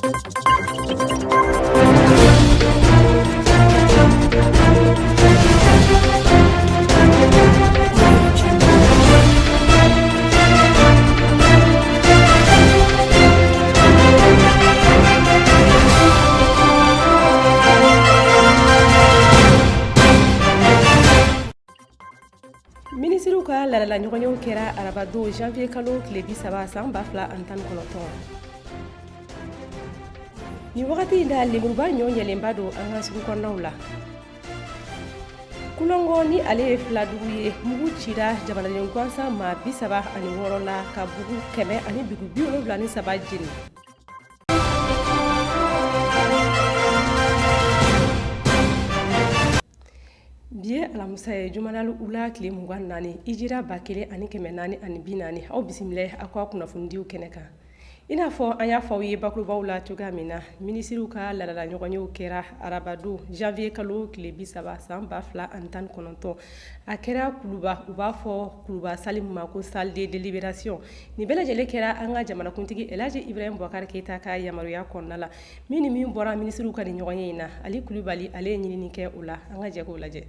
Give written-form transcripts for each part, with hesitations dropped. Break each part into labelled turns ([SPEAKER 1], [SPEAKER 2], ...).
[SPEAKER 1] Minisiriw ka laadala ɲɔgɔnyew kɛra arabadon janvier kalo tile 30 san 2019. Nin wagati in na, lemuruba ɲɔ ɲɛlenba don an ka sugu kɔnɔnaw la. Kulɔngɔ ni ale ye filadugu ye, mugu cira jamanaden gansan maa 36 la ka bugu 100 ani dugu 73 jeni. Bi ye alamisa ye, jumadal ula tile 24, hijira 1440. Aw bisimila aw ka kunnafonidiw kɛnɛ kan. I n'a fɔ an y'a fɔ aw ye bakurubaw la cogoya min na, minisiriw ka laadala ɲɔgɔnyew kɛra arabadon janvier kalo tile 30 san 2019. A kɛra Kuluba, u b'a fɔ Kuluba salle min ma ko salle de délibération. Nin bɛɛ lajɛlen kɛra an ka jamanakuntigi Elhaji Ibrahim Boubacar Keita ka yamaruya kɔnɔna la. Min ni min bɔra minisiriw ka nin ɲɔgɔnye in na, Ali Kulubali ale ye ɲinini kɛ o la. An ka jɛ k'o lajɛ.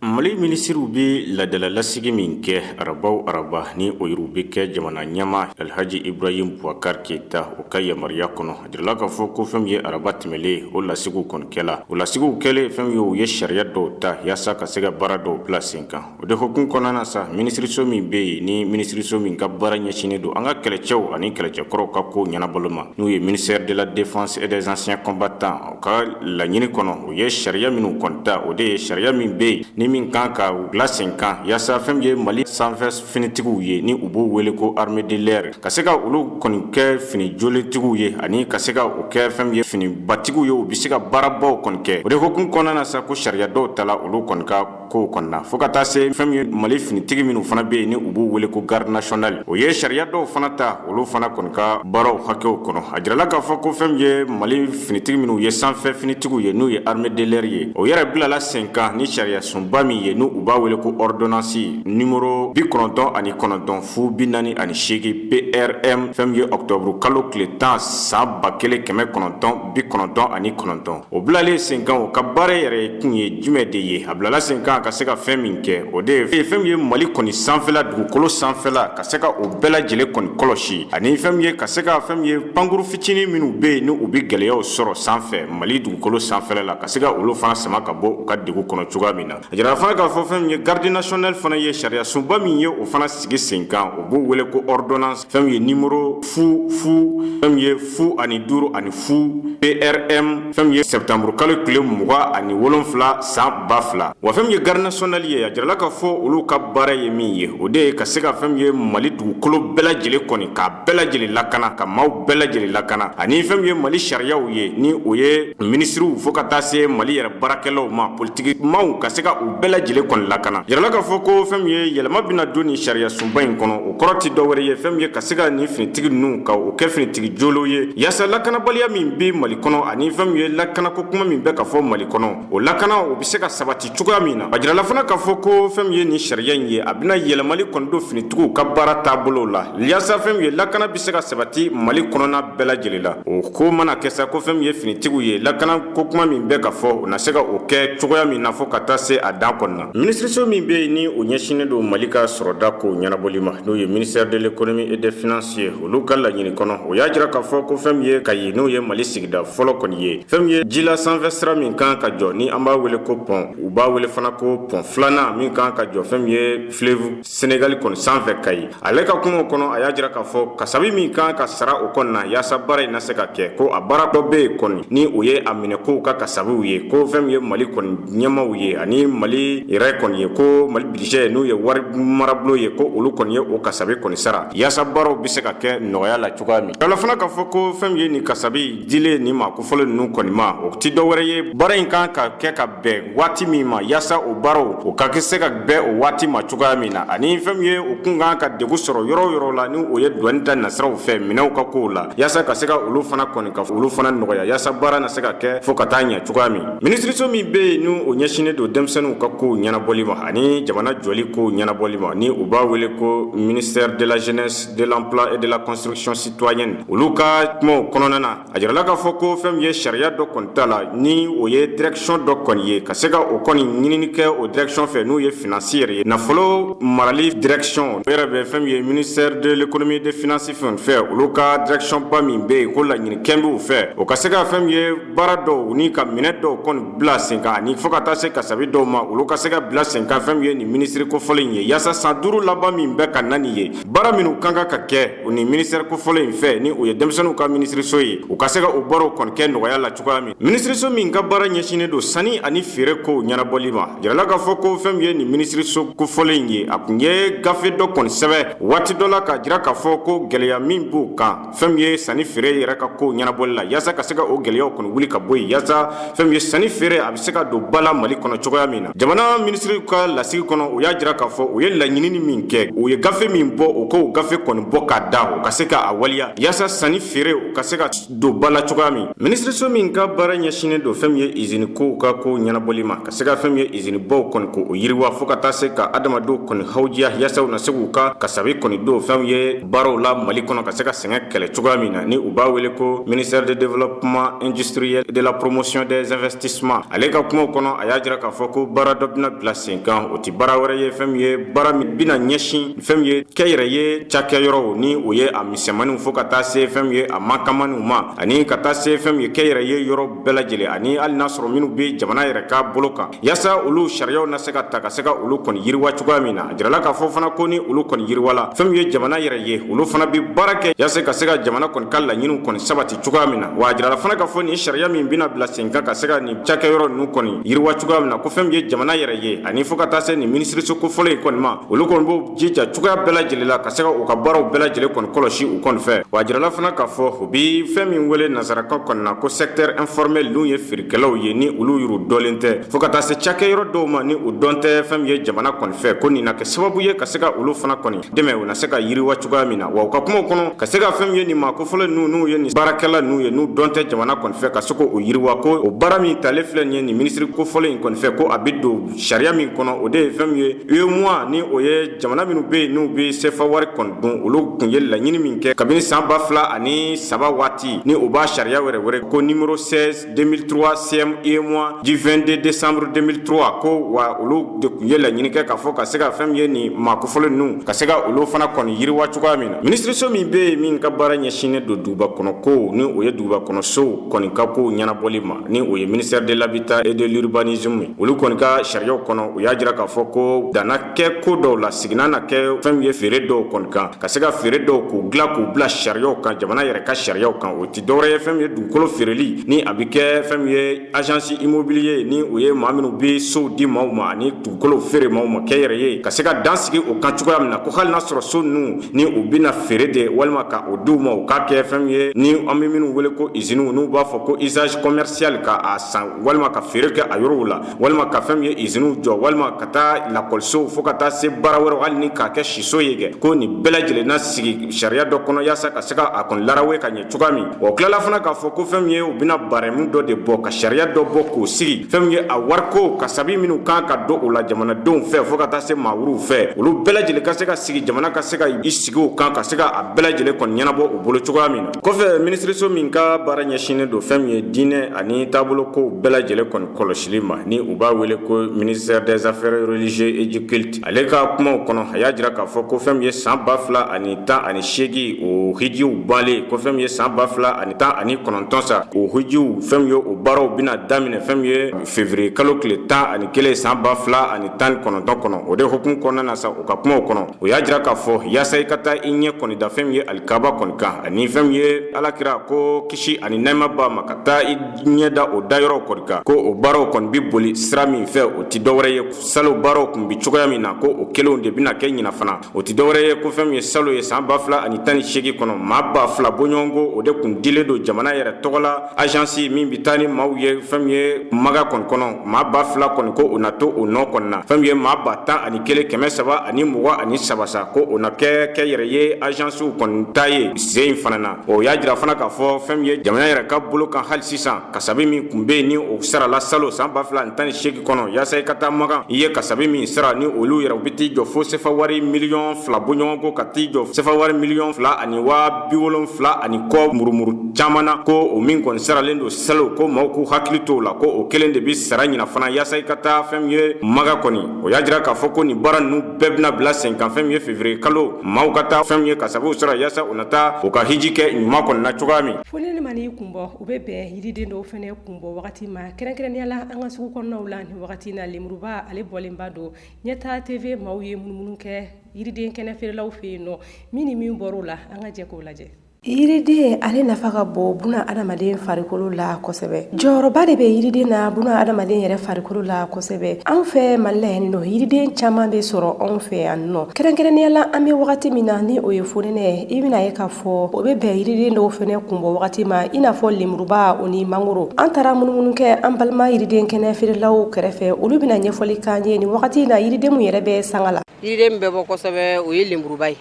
[SPEAKER 2] Mali minisiriw bɛ laadala lasigi min kɛ araba o araba, ni o yɛrɛ bɛ kɛ jamana ɲɛmaa Alhaji Ibrahim Boubacar Keita o ka yamaruya kɔnɔ. A jirala k'a fɔ ko fɛn min ye araba tɛmɛlen o lasigiw kɔni kɛla. O lasigiw kɛlen, fɛn min ye u ye sariya dɔw ta yaasa ka se ka baara dɔw bila sen kan. O de hukumu kɔnɔna na sa, minisiriso min bɛ yen, ni minisiriso min ka baara ɲɛsinnen don an ka kɛlɛcɛw ani kɛlɛcɛkɔrɔw ka ko ɲɛnabɔli ma, n'u ye ministère de la défense et des anciens combattants, u ka laɲini kɔnɔ, u ye sariya minnu kɔni ta, o de ye sariya min bɛ yen ni min kan ka bila sen kan yaasa fɛn min ye Mali sanfɛ finitigiw ye, ni u b'u wele ko armée de l'air, ka se ka olu kɔni kɛ fini jolitigiw ye ani ka se ka u kɛ fɛn min ye finibatigiw ye, u bɛ se ka baarabaw kɔni kɛ. O de hukumu kɔnɔna na sa, ko sariya dɔw tala olu kɔni ka kow kɔni na, fo ka taa se fɛn min ye Mali finitigi minnu fana bɛ yen, ni u b'u wele ko garde nationale, o ye sariya dɔw fana ta olu fana kɔni ka baaraw hakɛw kɔnɔ. A jirala k'a fɔ ko fɛn min ye Mali finitigi minnu ye sanfɛ finitigiw ye, n'u ye armée de l'air ye, o yɛrɛ bilala sen kan ni sariya sunba min ye, n'u b'a wele ko ordonnance numéro 99 fu 48 PRM, fɛn min ye octobre kalo tile 10 san 1999. O bilalen sen kan, o ka baara yɛrɛ kun ye jumɛn de ye? A bilala sen kan ka se ka fɛn min kɛ, o de ye fɛn min ye Mali kɔni sanfɛla, dugukolo sanfɛla, ka se ka o bɛɛ lajɛlen kɔni kɔlɔsi, ani fɛn min ye ka se ka fɛn min ye pankuru fitinin minnu bɛ yen, ni u bɛ gɛlɛyaw sɔrɔ sanfɛ, Mali dugukolo sanfɛla la, ka se ka olu fana sama ka bɔ u ka degun kɔnɔ cogoya min na. A jirala fana k'a fɔ fɛn min ye garde nationale fana ye sariya sunba min ye, o fana sigi sen kan, o b'o wele ko ordonnance fɛn min ye numéro fu fu fɛn min ye fu ani duuru ani fu PRM, fɛn min ye septembre kalo tile 27 san 2000. Wa fɛn min ye garde nationale ye, a jirala k'a fɔ olu ka baara ye min ye, o de ye ka se ka fɛn min ye Mali dugukolo bɛɛ lajɛlen kɔni k'a bɛɛ lajɛlen lakana, ka maaw bɛɛ lajɛlen lakana, ani fɛn min ye Mali sariyaw ye, ni o ye minisiriw fo ka taa se Mali yɛrɛ baarakɛlaw ma, politiki maaw, ka se ka u bɛɛ lajɛlen kɔni lakana. Jirala k'a fɔ ko fɛn min ye yɛlɛma bɛna don nin sariya sunba in kɔnɔ, o kɔrɔ tɛ dɔwɛrɛ ye fɛn min ye ka se ka nin finitigi ninnu ka o kɛ finitigi jolo ye, yaasa lakanabaliya min bɛ Mali kɔnɔ ani fɛn min ye lakanako kuma min bɛ ka fɔ Mali kɔnɔ, o lakana o bɛ se ka sabati cogoya min na. A jirala fana k'a fɔ ko fɛn min ye nin sariya in ye, a bɛna yɛlɛmali kɔni don finitigiw ka baara taabolo la, yaasa fɛn min ye lakana bɛ se ka sabati Mali kɔnɔna bɛɛ lajɛlen la. O ko mana kɛ sa, ko fɛn min ye finitigiw ye, lakana ko kuma min bɛ ka fɔ, u na se ka o kɛ cogoya min na fo ka taa se a dan kɔni na. Minisiriso min bɛ yen, ni o ɲɛsinnen don Mali ka sɔrɔda kow ɲɛnabɔli ma, n'o ye ministère de l'économie et des finances ye, olu ka laɲini kɔnɔ, o y'a jira k'a fɔ ko fɛn min ye Kayi, n'o ye Mali sigida fɔlɔ kɔni ye, fɛn min ye jila sanfɛ sira min kan ka jɔ, ni an b'a wele ko pont, u b'a wele fana ko pont filanan min kan ka jɔ fɛn min ye fleuve Sénégal kɔni sanfɛ Kayi. Ale ka kumaw kɔnɔ, a y'a jira k'a fɔ kasabi min kan ka sara o kɔni na yaasa baara in na se ka kɛ, ko a baara dɔ bɛ yen kɔni, ni o ye a minɛ kow ka kasabiw ye, ko fɛn min ye Mali kɔni ɲɛmaaw ye ani Mali yɛrɛ kɔni ye, ko Mali budget, n'o ye wari marabulon ye, ko olu kɔni ye o kasabi kɔni sara yaasa baaraw bɛ se ka kɛ nɔgɔya la cogoya min. Yala fana k'a fɔ ko fɛn min ye nin kasabi dilen nin maa kofɔlen ninnu kɔni ma, o tɛ dɔwɛrɛ ye baara in kan ka kɛ ka bɛn waati min ma yaasa o baaraw o ka se ka bɛn o waati ma cogoya min na, ani fɛn min ye u kun kan ka degun sɔrɔ yɔrɔ o yɔrɔ la, ni o ye douane ta nasiraw fɛ minɛnw ka kow la, yaasa ka se ka olu fana kɔni ka olu fana nɔgɔya, yaasa baara na se ka kɛ fo ka taa ɲɛ cogoya min. Minisiriso min bɛ yen, ni o ɲɛsinnen don denmisɛnninw ka kow ɲɛnabɔli ma ani jamana jɔli kow ɲɛnabɔli ma, ni u b'a wele ko ministère de la jeunesse, de l'emploi et de la construction citoyenne, olu ka kumaw kɔnɔna na, a jirala k'a fɔ ko fɛn min ye sariya dɔ kɔni ta la, ni o ye direction dɔ kɔni ye, ka se ka o kɔni ɲinini kɛ o direction fɛ, n'o ye finance yɛrɛ ye, nafolo marali direction. O yɛrɛ bɛ fɛn min ye ministère de l'économie et des finances fɛn fɛ, olu ka direction ba min bɛ yen, ko laɲini kɛn b'u fɛ o ka se ka fɛn min ye baara dɔw ni ka minɛ dɔw kɔni bila sen kan, ani fo ka taa se kasabi dɔw ma, olu ka se ka bila sen kan fɛn min ye nin minisiri kofɔlen ye, yaasa san 5 laban min bɛ ka na nin ye, baara minnu kan ka kɛ o ni ministère kofɔlen in fɛ, ni o ye denmisɛnninw ka minisiriso ye, u ka se ka o baaraw kɔni kɛ nɔgɔya la cogoya min. Minisiriso min ka baara ɲɛsinnen don sanni ani feere kow ɲɛnabɔli ma, jirala k'a fɔ ko fɛn min ye nin minisiriso kofɔlen ye, a kun ye gafe dɔ kɔni sɛbɛn waati dɔ la k'a jira k'a fɔ ko gɛlɛya min b'u kan fɛn min ye sanni feere yɛrɛ ka kow ɲɛnabɔli la, yaasa ka se ka o gɛlɛyaw kɔni wuli ka bɔ yen, yaasa fɛn min ye sanni feere a bɛ se ka don ba la Mali kɔnɔ cogoya min na. Jamana minisiri ka lasigi kɔnɔ, u y'a jira k'a fɔ u ye laɲinini min kɛ, u ye gafe min bɔ, u k'o gafe kɔni bɔ k'a da, u ka se ka a waleya, yaasa sanni feere u ka se ka don ba la cogoya min. Minisiriso min ka baara ɲɛsinnen don fɛn min ye izini kow ka kow ɲɛnabɔli ma, ka se ka fɛn min ye izini baw kɔni ko o yiriwa, fo ka taa se ka adamadenw kɔni hawujiya, yaasa u na se k'u ka kasabi kɔni don fɛn min ye baaraw la Mali kɔnɔ, ka se ka sɛgɛn kɛlɛ cogoya min na, ni u b'a wele ko ministère de développement industriel et de la promotion des investissements, ale ka kumaw kɔnɔ, a y'a jira k'a fɔ ko baara dɔ bɛna bila sen kan. O tɛ baara wɛrɛ ye, fɛn min ye baara min bɛna ɲɛsin fɛn min ye kɛnyɛrɛye cakɛyɔrɔw, ni o ye a misɛnmaninw, fo ka taa se fɛn min ye a mankanmaninw ma, ani ka taa se fɛn min ye kɛnyɛrɛye yɔrɔ bɛɛ lajɛlen, ani hali n'a sɔrɔ minnu bɛ jamana yɛrɛ ka bolo kan, yaasa olu sariyaw na se ka ta ka se ka olu kɔni yiriwa cogoya min na. A jirala k'a fɔ fana ko ni olu kɔni yiriwala, fɛn min ye jamana yɛrɛ ye, olu fana bɛ baara kɛ yaasa ka se ka jamana kɔni ka laɲiniw kɔni sabati cogoya min na. Wa a jirala fana k'a fɔ nin sariya min bɛna bila sen kan ka se ka nin cakɛyɔrɔ ninnu kɔni yiriwa cogoya min na, ko fɛn min ye jamana yɛrɛ ye, ani fo ka taa se nin minisiriso kofɔlen in kɔni ma, olu kɔni b'u jija cogoya bɛɛ lajɛlen la ka se ka u ka baaraw bɛɛ lajɛlen kɔni kɔlɔsi u kɔni fɛ. Wa a jirala fana k'a fɔ u bi fɛn min wele nansarakan kɔni na ko secteur informel, n'u ye feerekɛlaw ye, ni olu yɛrɛ dɔnlen tɛ, fo ka taa se cakɛyɔrɔ dɔw ma, ni u dɔn tɛ fɛn min ye jamana kɔni fɛ, ko nin na kɛ sababu ye ka se ka olu fana kɔni dɛmɛ, u na se ka yiriwa cogoya min na. Wa u ka kumaw kɔnɔ, ka se ka fɛn min ye nin maa kofɔlen ninnu, n'u ye nin baarakɛla ninnu ye, n'u dɔn tɛ jamana kɔni fɛ, ka se k'o yiriwa, ko o baara min talen filɛ nin ye nin minisiri kofɔlen in kɔni fɛ, ko a bɛ don sariya min kɔnɔ, o de ye fɛn min ye UEMOA, ni o ye jamana minnu bɛ yen n'u bɛ sefa wari kɔni dun, olu tun ye laɲini min kɛ kabini san 2003 waati, ni u b'a sariya wɛrɛ wele ko numéro 16 2003 CM UEMOA du 22 décembre 2003, ko wa olu de tun ye laɲini kɛ k'a fɔ ka se ka fɛn min ye nin maa kofɔlen ninnu, ka se ka olu fana kɔni yiriwa cogoya min na. Minisiriso min bɛ yen min ka baara ɲɛsinnen don duguba kɔnɔ kow, ni o ye duguba kɔnɔ sow kɔni ka kow ɲɛnabɔli ma, ni o ye ministère de l'habitat et de l'urbanisme, olu kɔni ka sariyaw kɔnɔ, u y'a jira k'a fɔ ko danna kɛ ko dɔw la, siginna na kɛ fɛn min ye feere dɔw kɔni kan, ka se ka feere dɔw k'u dilan k'u bila sariyaw kan, jamana yɛrɛ ka sariyaw kan. O tɛ dɔwɛrɛ ye fɛn min ye dugukolo feereli, ni a bɛ kɛ fɛn min ye agence immobilier, ni o ye maa minnu bɛ sow di maaw ma ani dugukolo feere maaw ma kɛnyɛrɛ ye, ka se ka dan sigi o kan cogoya min na, ko hali n'a sɔrɔ so ninnu ni u bɛna feere de walima ka o di u ma, u k'a kɛ fɛn min ye ni an bɛ minnu wele ko usines, n'u b'a fɔ ko usage commercial, ka a san walima ka feere kɛ a yɔrɔw la, walima ka fɛn min ye usines jɔ, walima ka taa lakɔlisow, fo ka taa se baara wɛrɛw, hali ni k'a kɛ siso ye kɛ, ko nin bɛɛ lajɛlen na sigi sariya dɔ kɔnɔ yaasa ka se ka a kɔni larawe ka ɲɛ cogoya min. Wa u tilala fana k'a fɔ ko fɛn min ye u bɛna barème dɔ de bɔ, ka sariya dɔ bɔ k'o sigi, fɛn min ye a wariko kasabi minnu kan ka don o la jamanadenw fɛ, fo ka taa se maa wɛrɛw fɛ, olu bɛɛ lajɛlen ka se ka sigi, jamana ka se ka i sigi o kan, ka se ka a bɛɛ lajɛlen kɔni ɲɛnabɔ u bolo cogoya min na. Kɔfɛ, minisiriso min ka baara ɲɛsinnen don fɛn min ye diinɛ ani taabolo kow bɛɛ lajɛlen kɔni kɔlɔsili ma, ni u b'a wele ko ministère des affaires religieuses et du culte, ale ka kumaw kɔnɔ, a y'a jira k'a fɔ ko fɛn min ye san 2018 o hijiw banlen, ko fɛn min ye san 2019 sa, o hijiw, fɛn min ye o baaraw bɛna daminɛ fɛn min ye février kalo tile 11 san 2019 kɔnɔ. O de hukumu kɔnɔna na sa, u ka kumaw kɔnɔ, o y'a jira k'a fɔ yaasa i ka taa i ɲɛ kɔni da fɛn min ye alikaba kɔni kan, ani fɛn min ye alakira ko kisi ani nɛɛma b'a ma, ka taa i ɲɛ da o dayɔrɔw kɔni kan, ko o baaraw kɔni bɛ boli sira min fɛ, o tɛ dɔwɛrɛ ye salon baaraw tun bɛ cogoya min na, ko o kelenw de bɛna kɛ ɲinan fana. O tɛ dɔwɛrɛ ye ko fɛn min ye salon ye san 2018 kɔnɔ, maa 2000 bɔɲɔgɔnko, o de tun dilen don jamana yɛrɛ tɔgɔ la, agence min bɛ taa ni maaw ye fɛn min ye Maga kɔni kɔnɔ, maa 2000 kɔni. ko o na to o nɔ kɔni na. Fɛn min ye maa 11,323 sa, ko o na kɛ kɛnyɛrɛye agencew kɔni ta ye sen in fana na. O y'a jira fana k'a fɔ fɛn min ye jamana yɛrɛ ka bolo kan hali sisan, kasabi min tun bɛ yen ni o sarala salon san 2018 kɔnɔ, yaasa i ka taa Makan, i ye kasabi min sara, ni olu yɛrɛ u bɛ t'i jɔ fo sefa wari miliyɔn 2 bɔɲɔgɔnko, ka t'i jɔ sefa wari miliyɔn 2 ani 70,000 ani kɔ murumuru caman na, ko o min kɔni saralen don salon, ko maaw k'u hakili t'o la, ko o kelen de bɛ sara ɲina fana yaasa i ka taa fɛn min ye Makan kɔni. O y'a jira k'a fɔ ko nin baara ninnu bɛɛ bɛna bila sen kan fɛn min ye février kalo, maaw ka taa fɛn min ye kasabiw sara yaasa u na taa u ka hiji kɛ ɲuman kɔni na cogoya min.
[SPEAKER 1] Fonɛnɛ man'i kun bɔ, u bɛ bɛn yiriden dɔw fɛnɛ kun bɔ wagati ma, kɛrɛnkɛrɛnnenya la an ka sugu kɔnɔnaw la. Nin wagati na, lemuruba ale bɔlenba don. Ɲɛta TV maaw ye munumunu kɛ yiriden kɛnɛ feerelaw fɛ yen nɔ. Min ni min bɔr'o la, an ka jɛ k'o lajɛ. Yiriden ale nafa ka bon buna adamaden farikolo la kosɛbɛ. Jɔyɔrɔba de bɛ yiriden na buna adamaden yɛrɛ farikolo la kosɛbɛ. Anw fɛ Mali la yan nɔ, yiriden caman bɛ sɔrɔ anw fɛ yan nɔ, kɛrɛnkɛrɛnnenya la an bɛ wagati min na ni o ye fonɛnɛ. I bɛna ye k'a fɔ o bɛ bɛn yiriden dɔw fɛnɛ kunbɔ wagati ma, i n'a fɔ lemuruba o ni mangoro. An taara munumunu kɛ an balima yiriden kɛnɛ feerelaw kɛrɛfɛ. Olu bɛna ɲɛfɔli k'an ye nin wagati in na, yiriden mun yɛrɛ bɛ sanga la.
[SPEAKER 3] Yiriden bɛ bɔ kosɛbɛ, o ye lemuruba ye.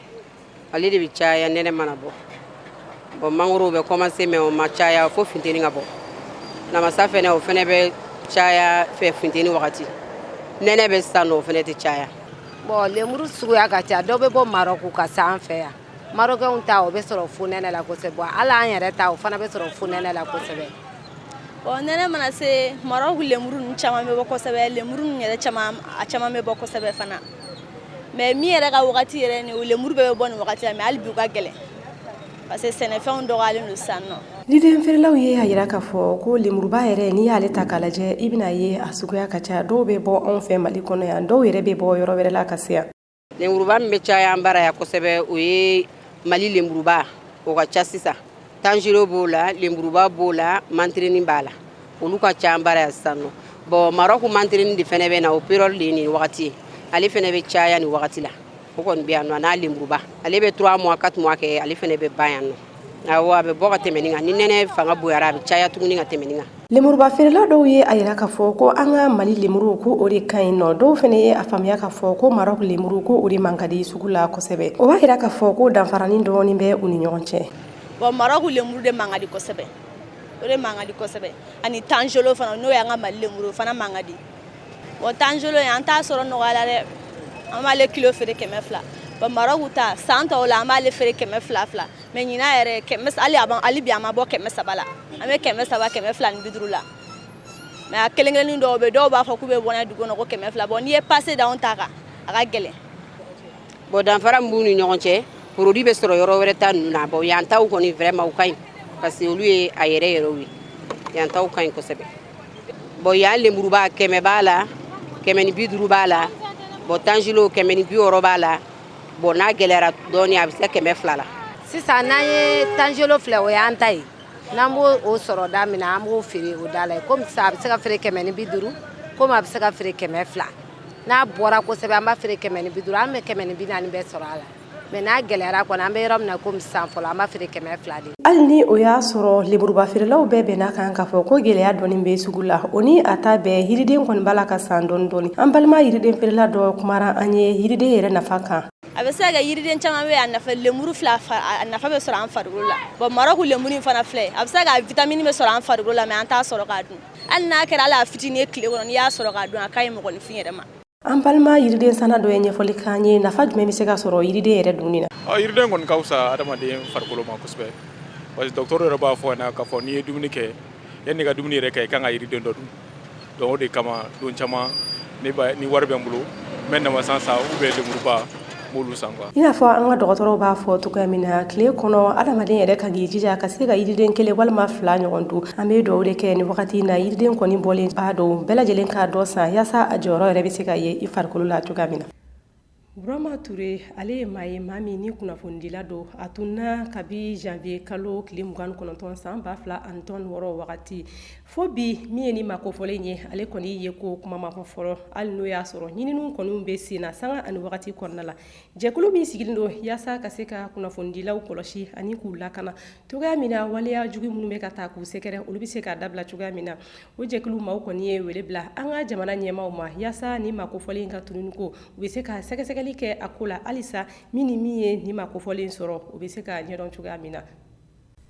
[SPEAKER 3] Ale de bɛ caya nɛnɛ mana bɔ. Bon, mangoro bɛ commencer, mais o ma caya fo funteni ka bɔ. Namasa fɛnɛ, o fɛnɛ bɛ caya fɛ funteni wagati. Nɛnɛ bɛ sisan nɔ, o fɛnɛ tɛ caya.
[SPEAKER 4] Bon, lemuru suguya ka ca. Dɔw bɛ bɔ Marɔku ka se an fɛ yan. Marɔkɛnw ta, o bɛ sɔrɔ fonɛnɛ la kosɛbɛ. Bon, hali an yɛrɛ ta, o fana bɛ sɔrɔ fonɛnɛ la kosɛbɛ.
[SPEAKER 5] Bon, nɛnɛ mana se, Marɔku lemuru ninnu caman bɛ bɔ kosɛbɛ. Lemuru ninnu yɛrɛ caman, a caman bɛ bɔ kosɛbɛ fana. Mais min yɛrɛ ka wagati yɛrɛ ni o lemuru bɛɛ bɛ bɔ nin wagati la, mais hali bi u ka gɛlɛn parce que sɛnɛfɛnw dɔgɔyalen don sisan nɔ.
[SPEAKER 1] Yiriden feerelaw ye a yira k'a fɔ ko lemuruba yɛrɛ, n'i y'ale ta k'a lajɛ, i bɛna ye a suguya ka ca. Dɔw bɛ bɔ anw fɛ Mali kɔnɔ yan, dɔw yɛrɛ bɛ bɔ yɔrɔ wɛrɛ la ka se yan.
[SPEAKER 3] Lemuruba min bɛ caya an bara yan kosɛbɛ, o ye Mali lemuruba. O ka ca sisan. Tangelo b'o la, lemuruba b'o la, manterini b'a la. Olu ka ca an bara yan sisan nɔ. Bon, Marɔku manterini de fɛnɛ bɛ na. O période de ye nin wagati ye. Ale fɛnɛ bɛ caya nin wagati la. O kɔni bɛ yan nɔ. A n'a lemuruba, ale bɛ 3 mois, 4 mois kɛ, ale fɛnɛ bɛ ban yan nɔ. Awɔ, a bɛ bɔ ka tɛmɛ nin kan. Ni nɛnɛ fanga bonyara, a bɛ caya tuguni ka tɛmɛ nin kan.
[SPEAKER 1] Lemuruba feerela dɔw ye a yira k'a fɔ ko an ka Mali lemuru, ko o de ka ɲi nɔ. Dɔw fɛnɛ ye a faamuya k'a fɔ ko Marɔku lemuru, ko o de man ka di sugu la kosɛbɛ. O b'a yira k'a fɔ ko danfaranin dɔɔnin bɛ u ni ɲɔgɔn cɛ.
[SPEAKER 5] Bon, Marɔku lemuru de man ka di kosɛbɛ. O de man ka di kosɛbɛ, ani tangelo fana, n'o y'an ka Mali lemuru, o fana man ka di. Bon, tangelo in, an t'a sɔrɔ nɔgɔya la dɛ. An b'ale kilo feere 200. Bon, Marɔku ta, san tɔw la, an b'ale feere kɛmɛ fila fila, mais ɲinan yɛrɛ, kɛmɛ hali a hali bi a ma bɔ 300 la. An bɛ 300, 250 la. Mais a kelen kelennin dɔw bɛ, dɔw b'a fɔ k'u bɛ bɔ n'a ye dugu kɔnɔ ko 200. Bon, n'i ye passe d'anw ta kan, a ka gɛlɛn.
[SPEAKER 3] Bon, danfara min b'u ni ɲɔgɔn cɛ, produit bɛ sɔrɔ yɔrɔ wɛrɛ ta ninnu na. Bon, yan taw kɔni, vraiment u ka ɲi parce que olu ye a yɛrɛ yɛrɛw ye. Yan taw ka ɲi kosɛbɛ. Bon, yan lemuruba, 100 b'a la, 150 b'a la. Bon, tangelo, 160 b'a la. Bon, n'a gɛlɛyara dɔɔni, a bɛ se 200 la.
[SPEAKER 4] Sisan n'an ye tangelo filɛ, o y'an ta ye. N'an b'o o sɔrɔ da min na, an b'o feere o da la. Komi sisan a bɛ se ka feere 150, komi a bɛ se ka feere 200. N'a bɔra kosɛbɛ, an b'a feere 150. An bɛ 140 bɛɛ sɔrɔ a la. Mais n'a gɛlɛyara kɔni, an bɛ yɔrɔ min na komi sisan fɔlɔ, an b'a feere 200 de.
[SPEAKER 1] Hali ni o y'a sɔrɔ lemuruba feerelaw bɛɛ bɛnna kan k'a fɔ ko gɛlɛya dɔɔni bɛ sugu la, o ni a ta bɛɛ, yiriden kɔni b'a la ka san dɔɔni dɔɔni. An balima yiriden feerela dɔ kumara an ye yiriden yɛrɛ nafa kan.
[SPEAKER 5] A bɛ se ka kɛ yiriden caman bɛ yen, a nafa, lemuru filɛ, a nafa bɛ sɔrɔ an farikolo la. Bon, Marɔku lemuru in fana filɛ, a bɛ se ka vitamine bɛ sɔrɔ an farikolo la, mais an t'a sɔrɔ k'a dun. Hali n'a kɛra hali a fitinin ye tile kɔnɔ, n'i y'a sɔrɔ k'a dun, a ka ɲi mɔgɔninfin yɛrɛ ma.
[SPEAKER 1] An balima yiriden sanna dɔ ye ɲɛfɔli k'an ye, nafa jumɛn bɛ se ka sɔrɔ yiriden yɛrɛ dunni na?
[SPEAKER 6] Yiriden kɔni ka fisa adamaden farikolo ma kosɛbɛ, parce que docteur yɛrɛ b'a fɔ ɲɛna k'a fɔ n'i ye dumuni kɛ, yanni i ka dumuni yɛrɛ kɛ, i kan ka yiriden dɔ dun. Donc o de kama, don caman ne ba, ni wari bɛ n bolo, n bɛ namasa san ou bien lemuruba, n b'olu san quoi.
[SPEAKER 1] I n'a fɔ an ka dɔgɔtɔrɔw b'a fɔ cogoya min na, tile kɔnɔ adamaden yɛrɛ ka k'i jija ka se ka yiriden kelen walima fila ɲɔgɔn dun. An bɛ dugawu de kɛ nin wagati in na, yiriden kɔni bɔlen b'a dɔn, bɛɛ lajɛlen k'a dɔ san yaasa a jɔyɔrɔ yɛrɛ bɛ se ka ye i farikolo la cogoya min na. Burama Ture, ale ye maa ye, maa min ni kunnafonidila don. A tununna kabi janvier kalo tile 29 san 2016 wagati fo bi. Min ye ni maa kofɔlen ye, ale kɔni ye ko kuma ma fɔ fɔlɔ, hali n'o y'a sɔrɔ ɲininiw kɔni bɛ sen na sanga ani wagati kɔnɔna la. Jɛkulu min sigilen don yaasa ka se ka kunnafonidilaw kɔlɔsi ani k'u lakana cogoya min na, waleya jugu minnu bɛ ka taa k'u sɛgɛrɛ, olu bɛ se ka dabila cogoya min na, o jɛkulu maaw kɔni ye wele bila an ka jamana ɲɛmaaw ma yaasa ni maa kofɔlen ka tununi ko, u bɛ se ka sɛgɛsɛgɛli kɛ a ko la halisa. Min ni min ye ni maa kofɔlen sɔrɔ, o bɛ se ka ɲɛdɔn cogoya min na.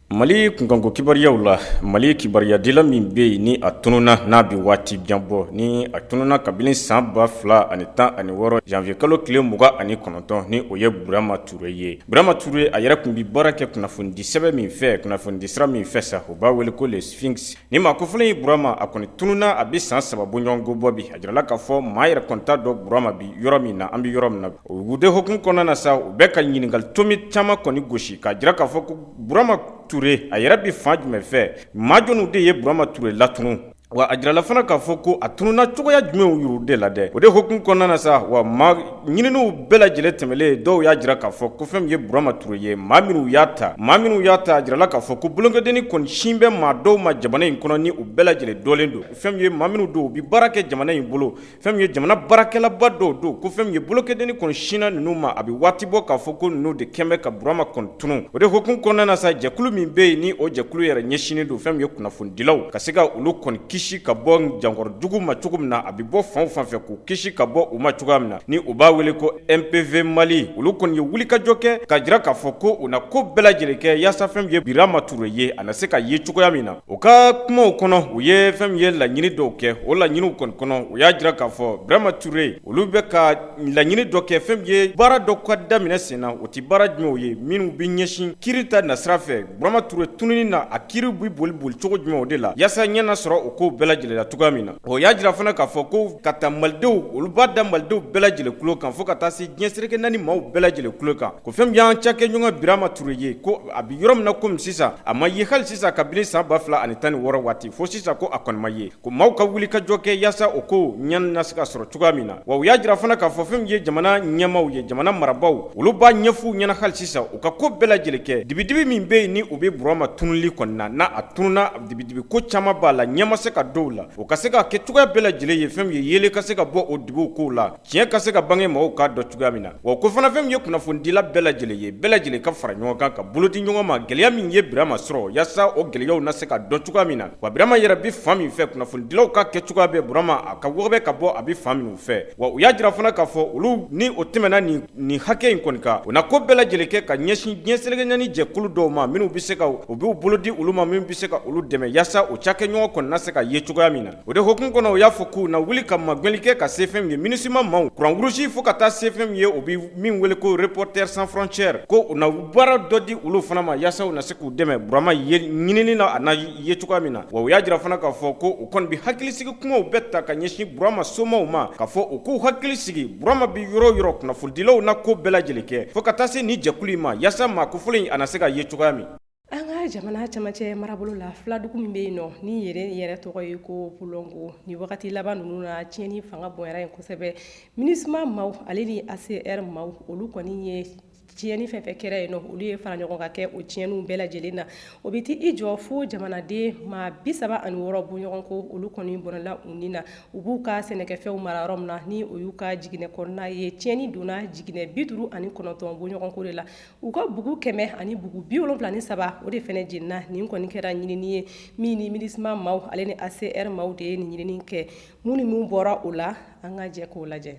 [SPEAKER 2] Mali kunkanko kibaruyaw la, Mali kibaruyadila min bɛ yen ni a tununna, n'a bɛ waati jan bɔ ni a tununna, kabini san 2016 janvier kalo tile 29, ni o ye Burama Ture ye. Burama Ture, a yɛrɛ tun bɛ baara kɛ kunnafonidi sɛbɛn min fɛ, kunnafonidi sira min fɛ sa, u b'a wele ko Le Sphinx. Ni maa kofɔlen ye Burama, a kɔni tununna a bɛ san 3 bɔɲɔgɔnko bɔ bi. A jirala k'a fɔ maa yɛrɛ kɔni t'a dɔn Burama bi yɔrɔ min na, an bɛ yɔrɔ min na. O de hukumu kɔnɔna na sa, u bɛ ka ɲininkali tomi caman kɔni gosi k'a jira k'a fɔ ko Burama Ture, a yɛrɛ bɛ fan jumɛn fɛ? Maa jɔnw de ye Burama Ture latunu? Wa a jirala fana k'a fɔ ko a tununna cogoya jumɛnw yuru de la dɛ? O de hukumu kɔnɔna na sa, wa maa ɲininiw bɛɛ lajɛlen tɛmɛlen, dɔw y'a jira k'a fɔ ko fɛn min ye Burama Ture ye, maa minnu y'a ta, maa minnu y'a ta, a jirala k'a fɔ ko bolokɛdenni kɔni sin bɛ maa dɔw ma jamana in kɔnɔ, ni u bɛɛ lajɛlen dɔlen don. Fɛn min ye maa minnu don, u bɛ baara kɛ jamana in bolo, fɛn min ye jamana baarakɛlaba dɔw don, ko fɛn min ye bolokɛdenni kɔni sinna ninnu ma, a bɛ waati bɔ k'a fɔ ko ninnu de kɛn bɛ ka Burama kɔni tunu. O de hukumu kɔnɔna na sa, jɛkulu min bɛ yen, ni o jɛkulu yɛrɛ ɲɛsinnen don fɛn min ye kunnafonidilaw ka se ka olu kɔni kisi ka bɔ jankɔrɔ jugu ma cogo min na, a bɛ bɔ fan o fan fɛ, k'u kisi ka bɔ u ma cogoya min na, ni u b'a wele ko MPV Mali, olu kɔni ye wulikajɔ kɛ ka jira k'a fɔ ko u na ko bɛɛ lajɛlen kɛ yaasa fɛn min ye Burama Ture ye, a na se ka ye cogoya min na. U ka kumaw kɔnɔ, u ye fɛn min ye laɲini dɔw kɛ. O laɲiniw kɔni kɔnɔ, u y'a jira k'a fɔ Burama Ture, olu bɛ ka laɲini dɔ kɛ, fɛn min ye baara dɔ ka daminɛ sen na. O tɛ baara jumɛnw ye minnu bɛ ɲɛsin kiiri ta nasira fɛ Burama Ture tununi na, a kiiri bɛ boli boli cogo jumɛn o de la, yaasa ɲɛ na sɔrɔ o ko bɛɛ lajɛlen la cogoya min na. O y'a jira fana k'a fɔ ko ka taa malidenw, olu b'a da malidenw bɛɛ lajɛlen tulo kan, fo ka taa se diɲɛ seleke naani maaw bɛɛ lajɛlen tulo kan, ko fɛn min y'an cakɛɲɔgɔn Birama Ture ye, ko a bɛ yɔrɔ min na komi sisan, a ma ye hali sisan kabini san 2016 waati fo sisan, ko a kɔni ma ye, ko maaw ka wuli ka jɔ kɛ yaasa o ko ɲɛ na se ka sɔrɔ cogoya min na. Wa u y'a jira fana k'a fɔ fɛn min ye jamana ɲɛmaaw ye, jamana marabaaw, olu b'a ɲɛf'u ɲɛna hali sisan u ka ko bɛɛ lajɛlen kɛ dibidibi min bɛ yen ni u bɛ Burama tununli kɔni na, n'a a tununna, dibidibi ko caman b'a la, ɲɛ ma se ka dɔw la, o ka se ka kɛ cogoya bɛɛ lajɛlen ye, fɛn min ye yeelen ka se ka bɔ o dibiw kow la, tiɲɛ ka se ka bange, mɔgɔw k'a dɔn cogoya min na. Wa ko fana fɛn min ye kunnafonidila bɛɛ lajɛlen ye, bɛɛ lajɛlen ka fara ɲɔgɔn kan ka bolo di ɲɔgɔn ma, gɛlɛya min ye Birama sɔrɔ, yaasa o gɛlɛyaw na se ka dɔn cogoya min na. Wa Birama yɛrɛ bɛ fan min fɛ, kunnafonidilaw ka kɛ cogoya bɛɛ Burama a ka wɔgɔbɛ ka bɔ a bɛ fan minnu fɛ. Wa u y'a jira fana k'a fɔ olu ni o tɛmɛna nin hakɛ in kɔni kan, u na ko bɛɛ lajɛlen kɛ ka ɲɛsin diɲɛ seleke naani jɛkulu dɔw ma minnu bɛ se ka u b'u bolo di olu ma, min bɛ se ka olu dɛmɛ yaasa o cakɛɲɔgɔn kɔni na se ka ye cogoya min na. O de hukumu kɔnɔ, u y'a fɔ k'u na wuli ka magɛnli kɛ ka se fɛn min ye MINUSMA maaw, Croix-Rouge, fo ka taa se fɛn min ye u bɛ min wele ko Reporters sans frontières, ko u na baara dɔ di olu fana ma yaasa u na se k'u dɛmɛ Burama ye ɲinini na, a na ye cogoya min na. Wa u y'a jira fana k'a fɔ ko u kɔni bɛ hakilisigi kumaw bɛɛ ta ka ɲɛsin Burama somaw ma, k'a fɔ u k'u hakili sigi, Burama bɛ yɔrɔ o yɔrɔ, kunnafonidilaw na ko bɛɛ lajɛlen kɛ fo ka taa se nin jɛkulu in ma yaasa maa kofɔlen in a na se ka ye cogoya min.
[SPEAKER 1] An ka jamana camancɛ marabolo la, filadugu min bɛ yen nɔ ni yɛrɛ yɛrɛ tɔgɔ ye ko Pulɔngo, ni wagati laban ninnu na, tiɲɛni fanga bonyara yen kosɛbɛ. MINUSMA maaw ale ni ACR maaw, olu kɔni ye tiɲɛni fɛn fɛn kɛra yen nɔ, olu ye fara ɲɔgɔn kan kɛ o tiɲɛniw bɛɛ lajɛlen na. O bɛ t'i jɔ fo jamanaden maa 36 bɔɲɔgɔn ko, olu kɔni bɔnɛla u ni na. U b'u ka sɛnɛkɛfɛnw mara yɔrɔ min na, ni o y'u ka jiginɛ kɔnɔna ye, tiɲɛni donna jiginɛ 59 bɔɲɔgɔn ko de la. U ka bugu 100 ani bugu 73, o de fana jenina. Nin kɔni kɛra ɲinini ye min ni MINUSMA maaw ale ni ACR maaw de ye nin ɲinini kɛ. Mun ni mun bɔra o la, an ka jɛ k'o lajɛ.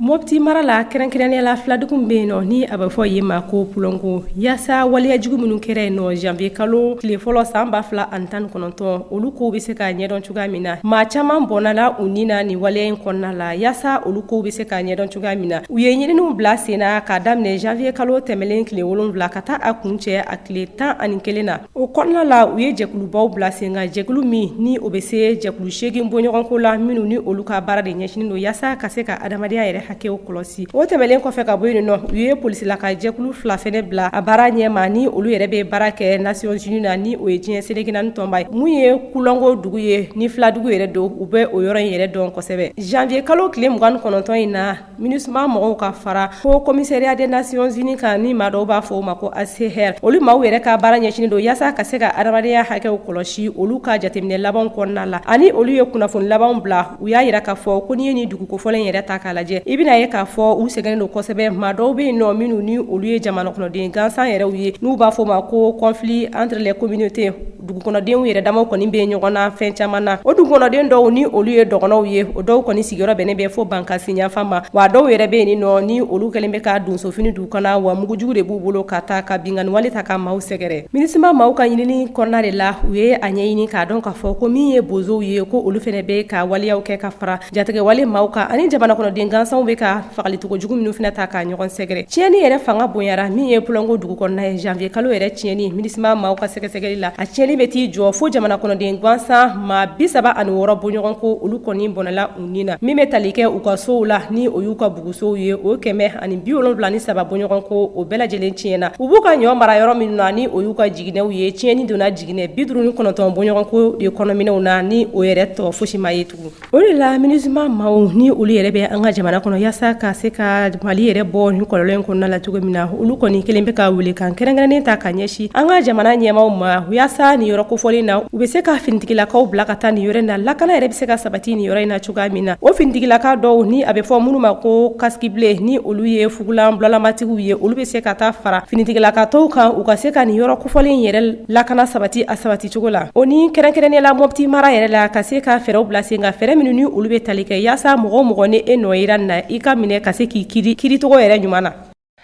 [SPEAKER 1] Mopti mara la, kɛrɛnkɛrɛnnenya la filadugu min bɛ yen nɔ ni a bɛ fɔ yen ma ko Pulɔngo, yaasa waleya jugu minnu kɛra yen nɔ janvier kalo tile fɔlɔ san 2019, olu kow bɛ se ka ɲɛdɔn cogoya min na. Maa caman bɔnɛla u ni na nin waleya in kɔnɔna la. Yaasa olu kow bɛ se ka ɲɛdɔn cogoya min na, u ye ɲininiw bila sen na k'a daminɛ janvier kalo tɛmɛlen tile 7 ka taa a kuncɛ a tile 11 na. O kɔnɔna la, u ye jɛkulubaw bila sen kan, jɛkulu min ni o bɛ se jɛkulu 8 bɔɲɔgɔnko la, minnu ni olu ka baara de ɲɛsinnen don yaasa ka se ka adamadenya yɛrɛ hakɛw kɔlɔsi. O tɛmɛnlen kɔfɛ ka bɔ yen nɔ, u ye polisilaka jɛkulu 2 fɛnɛ bila a baara ɲɛma, ni olu yɛrɛ bɛ baara kɛ Nations Unies na, ni o ye diɲɛ seleke naani tɔnba ye. Mun ye Kulɔngo dugu ye, ni filadugu yɛrɛ don, u bɛ o yɔrɔ in yɛrɛ dɔn kosɛbɛ. Janvier kalo tile 29 in na, MINUSMA mɔgɔw ka fara Haut Commissariat des Nations Unies kan, ni maa dɔw b'a fɔ o ma ko HCR, olu maaw yɛrɛ ka baara ɲɛsinnen don yaasa ka se ka adamadenya hakɛw kɔlɔsi. Olu ka jateminɛ labanw kɔnɔna la, ani olu ye kunnafoni labanw bila, u y'a jira k'a fɔ ko n'i ye nin dugu kofɔlen yɛrɛ ta k'a lajɛ, i bɛna ye k'a fɔ u sɛgɛnnen don kosɛbɛ. Maa dɔw bɛ yen nɔ minnu ni olu ye jamana kɔnɔden gansan yɛrɛw ye, n'u b'a fɔ o ma ko conflit entre les communautés. Dugukɔnɔdenw yɛrɛ damaw kɔni bɛ ɲɔgɔn na fɛn caman na. O dugukɔnɔden dɔw ni olu ye dɔgɔnɔw ye, o dɔw kɔni sigiyɔrɔ bɛnnen bɛ fo Bankasi yanfan ma. Wa dɔw yɛrɛ bɛ yen nɔ ni olu kɛlen bɛ ka donsofini d'u kan na, wa mugujugu de b'u bolo ka taa ka binkanni wale ta ka maaw sɛgɛrɛ. MINUSMA maaw ka ɲinini kɔnɔna de la, u ye a ɲɛɲini k'a dɔn k'a fɔ ko min ye bozow ye, ko olu fana bɛ ka waleyaw kɛ ka fara jatigɛwale maaw kan, ani jamana kɔnɔden gansanw bɛ ka fagalicogo jugu minnu fana ta ka ɲɔgɔn sɛgɛrɛ. Tiɲɛni yɛrɛ fanga bonyara min ye Pulɔngo dugu kɔnɔna ye janvier kalo yɛrɛ tiɲɛni. MINUSMA maaw ka sɛgɛsɛgɛli la, a tiɲɛni bɛ t'i jɔ fo jamana kɔnɔden gansan maa 36 bɔɲɔgɔn ko olu kɔni bɔnɛla u ni na. Min bɛ tali kɛ u ka sow la, ni o y'u ka bugusow ye, o 173 bɔɲɔgɔn ko o bɛɛ lajɛlen tiɲɛna. U b'u ka ɲɔ mara yɔrɔ minnu na, ni o y'u ka jiginɛw ye, tiɲɛni donna jiginɛ 59 bɔɲɔgɔn ko de kɔnɔminɛw na, ni o yɛrɛ tɔ fosi ma ye tugun. O de la MINUSMA maaw ni olu yɛrɛ bɛ an ka jamana kɔnɔ yaasa ka se ka Mali yɛrɛ bɔ nin kɔlɔlɔ in kɔnɔna la cogo min na, olu kɔni kelen bɛ ka welekan kɛrɛnkɛrɛnnen ta ka ɲɛsin an ka jamana ɲɛmaaw ma, yaasa nin yɔrɔ kofɔlen na, u bɛ se ka finitigilakaw bila ka taa nin yɔrɔ in na, lakana yɛrɛ bɛ se ka sabati nin yɔrɔ in na cogoya min na. O finitigilaka dɔw ni a bɛ fɔ minnu ma ko casque bleu, ni olu ye fugulan bulalabatigiw ye, olu bɛ se ka taa fara finitigilaka tɔw kan, u ka se ka nin yɔrɔ kofɔlen yɛrɛ lakana sabati a sabati cogo la. O ni kɛrɛnkɛrɛnnenya la Mopti mara yɛrɛ la, ka se ka fɛɛrɛw bila sen kan, fɛɛrɛ minnu ni olu bɛ tali kɛ yaasa mɔgɔ o mɔgɔ ni e nɔ yera nin na, i ka minɛ ka se k'i kiri kiricogo yɛrɛ ɲuman na.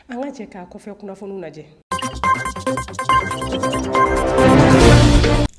[SPEAKER 1] An ka jɛ k'a kɔfɛ kunnafoniw lajɛ.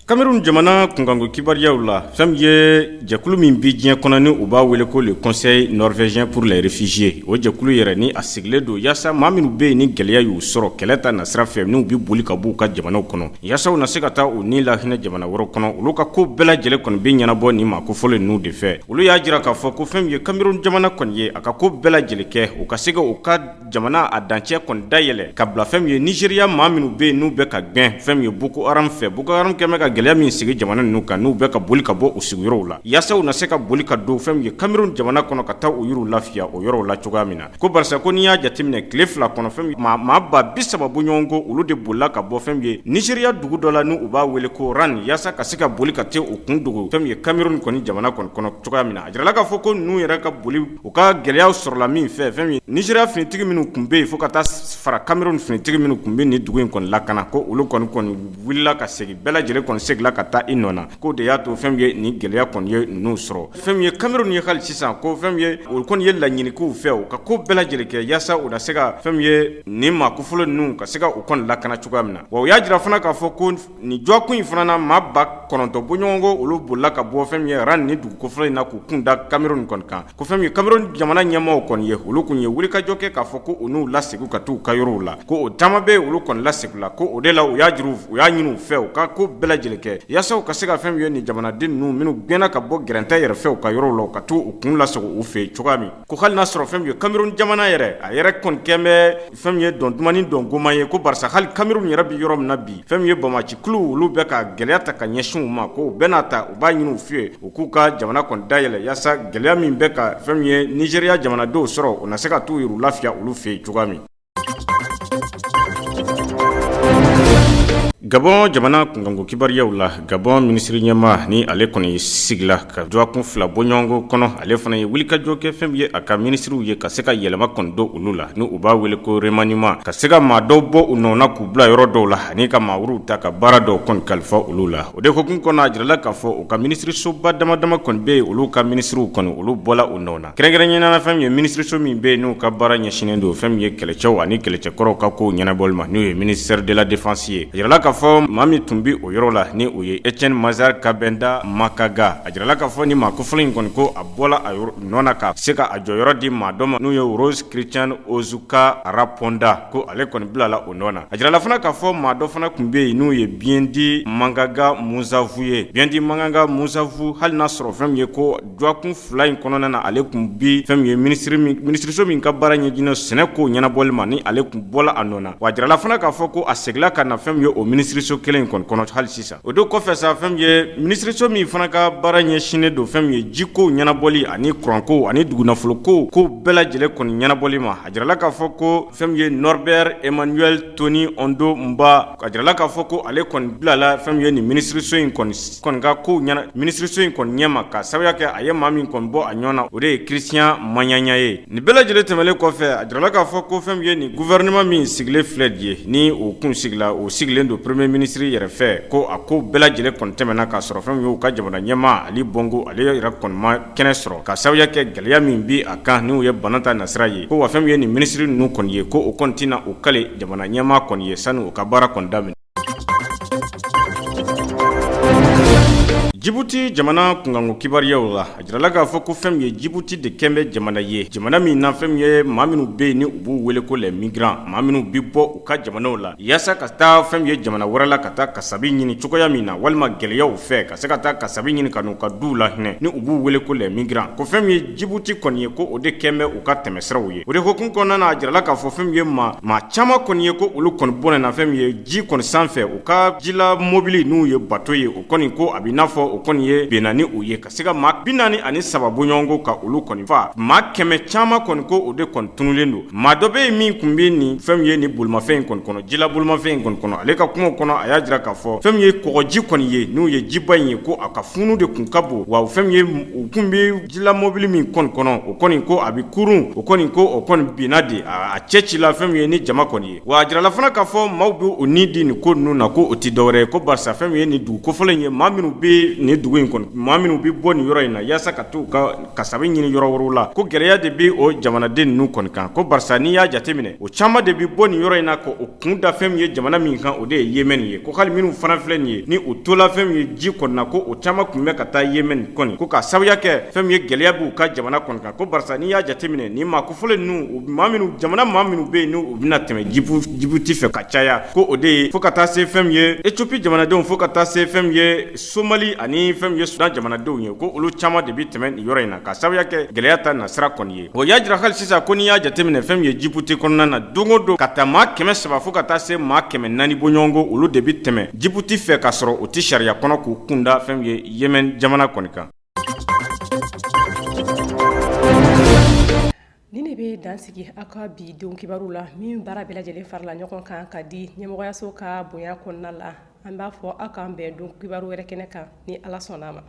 [SPEAKER 2] Cameroun jamana kunkanko kibaruyaw la, fɛn min ye jɛkulu min bɛ diɲɛ kɔnɔ ni u b'a wele ko le Conseil norvégien pour les réfugiés, o jɛkulu yɛrɛ ni a sigilen don yaasa maa minnu bɛ yen ni gɛlɛya y'u sɔrɔ kɛlɛ ta nasira fɛ, n'u bɛ boli ka b'u ka jamanaw kɔnɔ yaasa u na se ka taa u ni lahinɛ jamana wɛrɛ kɔnɔ, olu ka ko bɛɛ lajɛlen kɔni bɛ ɲɛnabɔ nin maa kofɔlen ninnu de fɛ. Olu y'a jira k'a fɔ ko fɛn min ye Cameroun jamana kɔni ye, a ka ko bɛɛ lajɛlen kɛ u ka se ka u ka jamana a dancɛ kɔni dayɛlɛ ka bila fɛn min ye Nizeriya maa minnu bɛ yen n'u bɛ ka gɛn fɛn min ye Boko Haram fɛ. Boko Haram kɛlen bɛ ka gɛlɛya min sigi jamana ninnu kan, n'u bɛ ka boli ka bɔ u sigiyɔrɔw la yaasa u na se ka boli ka don fɛn min ye Cameroun jamana kɔnɔ ka taa u yɛrɛw lafiya o yɔrɔw la cogoya min na. Ko barisa ko n'i y'a jateminɛ tile 2 kɔnɔ, fɛn min maa 30,000 bɔɲɔgɔnko, olu de bolila ka bɔ fɛn min ye Nizeriya dugu dɔ la n'u u b'a wele ko Ran, yaasa ka se ka boli ka taa u kun dogo fɛn min ye Cameroun kɔni jamana kɔni kɔnɔ cogoya min na. A jirala k'a fɔ ko ninnu yɛrɛ ka boli, u ka gɛlɛyaw sɔrɔla min fɛ, fɛn min Nizeriya finitigi minnu tun bɛ yen fo ka taa fara Cameroun finitigi minnu tun bɛ nin dugu in kɔni lakana, ko olu kɔni wulila ka segin, bɛɛ lajɛlen kɔni seginna ka taa i nɔ na, k'o de y'a to fɛn min ye nin gɛlɛya kɔni ye ninnu sɔrɔ. Fɛn min ye Cameroun ye hali sisan, ko fɛn min ye o kɔni ye laɲini k'u fɛ, u ka ko bɛɛ lajɛlen kɛ yaasa u na se ka fɛn min ye nin maa kofɔlen ninnu ka se ka u kɔni lakana cogoya min na. Wa u y'a jira fana k'a fɔ ko nin dɔgɔkun in fana na, maa 9000 bɔɲɔgɔnko, olu bolila ka bɔ fɛn min ye Ran ni dugu kofɔlen in na k'u kun da Cameroun kɔni kan. Ko fɛn min ye Cameroun jamana ɲɛmaaw kɔni ye, olu kun ye wulikajɔ kɛ k'a fɔ ko u n'u lasegin ka taa u ka yɔrɔw la, ko o caman bɛ olu kɔni lasegin la. Ko o de la u y'a jira, u y'a ɲini u fɛ u ka ko bɛɛ lajɛlen kɛ yaasa u ka se ka fɛn min ye nin jamanaden ninnu minnu gɛnna ka bɔ gɛrɛntɛ yɛrɛ fɛ u ka yɔrɔw la, u ka taa u kun lasegin u fɛ cogoya min. Ko hali n'a sɔrɔ fɛn min ye Cameroun jamana yɛrɛ, a yɛrɛ kɔni kɛlen bɛ fɛn min ye dɔn duman ni dɔn goman ye, ko barisa hali Cameroun yɛrɛ bɛ yɔrɔ min na bi, fɛn min ye banbaancikuluw, olu bɛ ka gɛlɛya ta ka ɲɛsin u ma, ko o bɛɛ n'a ta u b'a ɲini u fɛ u k'u ka jamana kɔni dayɛlɛ yaasa gɛlɛya min bɛ ka fɛn min ye Nizeriya jamanadenw sɔrɔ, u na se ka t'u yɛrɛ lafiya olu fɛ yen cogoya min. Gabon jamana kunkanko kibaruyaw la, Gabon minisiri ɲɛmaa ni ale kɔni sigila ka dɔgɔkun 2 bɔɲɔgɔnko kɔnɔ, ale fana ye wulikajɔ kɛ fɛn min ye a ka minisiriw ye ka se ka yɛlɛma kɔni don olu la, ni u b'a wele ko remaniement, ka se ka maa dɔw bɔ u nɔ na k'u bila yɔrɔ dɔw la, ani ka maa wɛrɛw ta ka baara dɔw kɔni kalifa olu la. O de hukumu kɔnɔ, a jirala k'a fɔ u ka minisirisoba dama dama kɔni bɛ yen, olu ka minisiriw kɔni olu bɔla u nɔ na. Kɛrɛnkɛrɛnnenya la, fɛn min ye minisiriso min bɛ yen n'u ka baara ɲɛsinnen don fɛn min ye kɛlɛcɛw ani kɛlɛcɛkɔrɔw ka kow ɲɛnabɔli ma, n'o ye ministère de la défense ye, a jirala k'a fɔ fɔ maa min tun bɛ o yɔrɔ la, ni o ye Etienne Mazar Kabenda Makaga, a jirala k'a fɔ ni maa kofɔlen in kɔni, ko a bɔla a nɔ na ka se ka a jɔyɔrɔ di maa dɔ ma, n'o ye Rose Christian Ozuka Raponda, ko ale kɔni bilala o nɔ na. A jirala fana k'a fɔ maa dɔ fana tun bɛ yen, n'o ye Biendi Mangaga Musavu ye. Biendi Mangaga Musavu, hali n'a sɔrɔ fɛn min ye ko dɔgɔkun 2 in kɔnɔna na, ale tun bi fɛn min ye minisiriso min ka baara ɲɛsinnen sɛnɛ ko ɲɛnabɔli ma, ni ale tun bɔla a nɔ na. Wa a jirala fana k'a fɔ ko a seginna ka na fɛn min ye o minisiriso kelen in kɔni kɔnɔ hali sisan. O don kɔfɛ sa, fɛn min ye minisiriso min fana ka baara ɲɛsinnen don fɛn min ye jiko ɲɛnabɔli ani kuranko ani dugunafoloko ko bɛɛ lajɛlen kɔni ɲɛnabɔli ma, a jirala k'a fɔ ko fɛn min ye Norbert Emmanuel Tony Ondo Mba, a jirala k'a fɔ ko ale kɔni bilala fɛn min ye nin minisiriso in kɔni ka kow ɲɛna, minisiriso in kɔni ɲɛma, ka sababuya kɛ a ye maa min kɔni bɔ a ɲɔ na, o de ye Christian Maɲaɲa ye. Nin bɛɛ lajɛlen tɛmɛnen kɔfɛ, a jirala k'a fɔ ko fɛn min ye nin gouvernement min sigilen filɛ nin ye, ni o kun sigila, o sigilen don premier ministre yɛrɛ fɛ, ko a ko bɛɛ lajɛlen kɔni tɛmɛna k'a sɔrɔ fɛn min ye u ka jamana ɲɛmaa Ali Bongo, ale yɛrɛ kɔni ma kɛnɛ sɔrɔ, ka sababuya kɛ gɛlɛya min bi a kan, n'o ye bana ta nasira ye. Ko wa fɛn min ye nin minisiri ninnu kɔni ye, ko o kɔni tɛna u kale jamana ɲɛmaa kɔni ye sani u ka baara kɔni daminɛ. Jibuti jamana kunkanko kibaruyaw la, a jirala k'a fɔ ko fɛn min ye Jibuti de kɛn bɛ jamana ye, jamana min na fɛn min ye maa minnu bɛ yen ni u b'u wele ko les migrants, maa minnu bɛ bɔ u ka jamanaw la yaasa ka taa fɛn min ye jamana wɛrɛ la ka taa kasabi ɲini cogoya min na, walima gɛlɛyaw fɛ ka se ka taa kasabi ɲini ka n'u ka duw lahinɛ, ni u b'u wele ko les migrants. Ko fɛn min ye Jibuti kɔni ye, ko o de kɛn bɛ u ka tɛmɛsiraw ye. O de hukumu kɔnɔna na, a jirala k'a fɔ fɛn min ye maa caman kɔni ye, ko olu kɔni bɔnɛna fɛn min ye ji kɔni sanfɛ, u ka jila mobili n'u ye bateau ye, o kɔni ko a bɛ n'a fɔ o kɔni ye benna ni u ye ka se ka maa 43 bɔɲɔgɔnko ka olu kɔni fa. Maa 100 caman kɔni, ko o de kɔni tunulen don. Maa dɔ bɛ yen min tun bɛ nin fɛn min ye nin bolimafɛn in kɔni kɔnɔ, jila bolimafɛn in kɔni kɔnɔ, ale ka kumaw kɔnɔ, a y'a jira k'a fɔ fɛn min ye kɔgɔji kɔni ye, n'u ye jiba in ye, ko a ka funu de tun ka bon. Wa fɛn min ye u tun bɛ jila mobili min kɔni kɔnɔ, o kɔni ko a bɛ kurun, o kɔni ko o kɔni binna de, a cɛ ci la fɛn min ye ni jama kɔni ye. Wa a jirala fana k'a fɔ maaw bɛ u ni di nin ko ninnu na, ko o tɛ dɔwɛrɛ ye, ko barisa fɛn min ye nin dugu kofɔlen in ye, maa minnu bɛ nin dugu in kɔnɔ, maa minnu bɛ bɔ nin yɔrɔ in na yaasa ka t'u ka kasabi ɲini yɔrɔ wɛrɛw la, ko gɛlɛya de bɛ o jamanaden ninnu kɔni kan, ko barisa n'i y'a jateminɛ, o caman de bɛ bɔ nin yɔrɔ in na ko o kun da fɛn min ye jamana min kan, o de ye Yémen ye. Ko hali minnu fana filɛ nin ye ni u tola fɛn min ye ji kɔni na, ko o caman tun bɛ ka taa Yémen kɔni, ko ka sababuya kɛ fɛn min ye gɛlɛya b'u ka jamana kɔni kan, ko barisa n'i y'a jateminɛ nin maa kofɔlen ninnu, maa minnu jamana maa minnu bɛ yen n'u bɛna tɛmɛ Jibuti fɛ ka caya, ko o de ye fo ka taa se fɛn min ye Ethiopie jamanadenw, fo ka taa se fɛn min ye Somali ani fɛn min ye Sudan jamanadenw ye, ko olu caman de bɛ tɛmɛ nin yɔrɔ in na, ka sababuya kɛ gɛlɛya ta nasira kɔni ye. O y'a jira hali sisan ko n'i y'a jateminɛ fɛn min ye Jibuti kɔnɔna na, don o don ka taa maa 300 fo ka taa se maa 400 bɔɲɔgɔnko, olu de bɛ tɛmɛ Jibuti fɛ ka sɔrɔ u tɛ sariya kɔnɔ, k'u kunda fɛn min ye Yémen jamana kɔni kan.
[SPEAKER 1] Nin de bɛ dan sigi aw ka bi don kibaru la, min baara bɛɛ lajɛlen farala ɲɔgɔn kan ka di ɲɛmɔgɔyaso ka bonya kɔnɔna la. An b'a fɔ aw k'an bɛn don kibaru wɛrɛ kɛnɛ kan ni Ala sɔnna a ma.